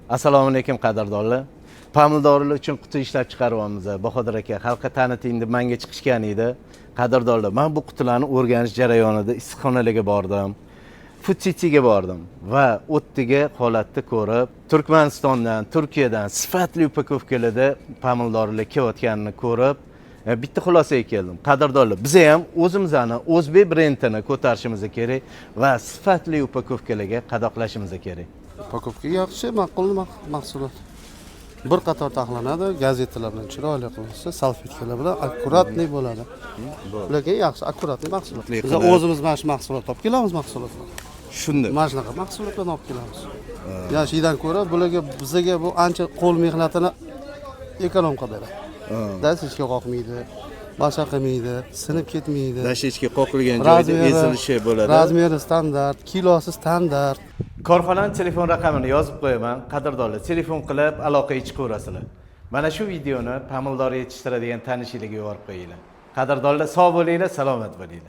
Assalomu alaykum, qadrdonlar. Pomidorlar uchun quti ishlab chiqaryapmiz. Bahodir aka, xalqqa taniting deb manga chiqishgan edi. Qadrdonlar, man bu qutilarni o'rganish jarayonida issiqxonalarga bordim. Food Cityga bordim va o'tdagi holatni ko'rib, Turkmanistondan, Turkiyadan sifatli упаковка larda pomidorlar kelayotganini ko'rib, bitta xulosaga keldim. Qadrdonlar, biz ham o'zimizni o'zbek brendini ko'tarishimiz kerak va sifatli упаковка larga qadoqlashimiz kerak. Упаковка yaxshi, ma'qul mahsulot. Bir qator taxlanadi, gazetalar bilan chiroyli qilinsa, salfetkalar bilan аккуратный bo'ladi. Lekin yaxshi, аккуратный mahsulot. Qilib. Biz o'zimiz mana shu mahsulot olib kelamiz, mahsulotlar. Shunda. Mana shunaqa mahsulotlarni olib kelamiz. Yashidan ko'ra bularga, bizaga bu ancha qo'l mehnatini эконом qilib beradi. Dastishga qoqmaydi, boshqa qilmaydi, sinib ketmaydi. Dashechka qoqilgan joyda ezilishi bo'ladi. Размер i standart, kilosi standart. Korxonani telefon raqamini yozib qo'yaman. Qadrdonlar, telefon qilib aloqaga chiqaverasizlar. Mana shu videoni pomidor yetishtiradigan tanishinglarga yuborib qo'yinglar. Qadrdonlar, sog' bo'linglar, salomat bo'linglar.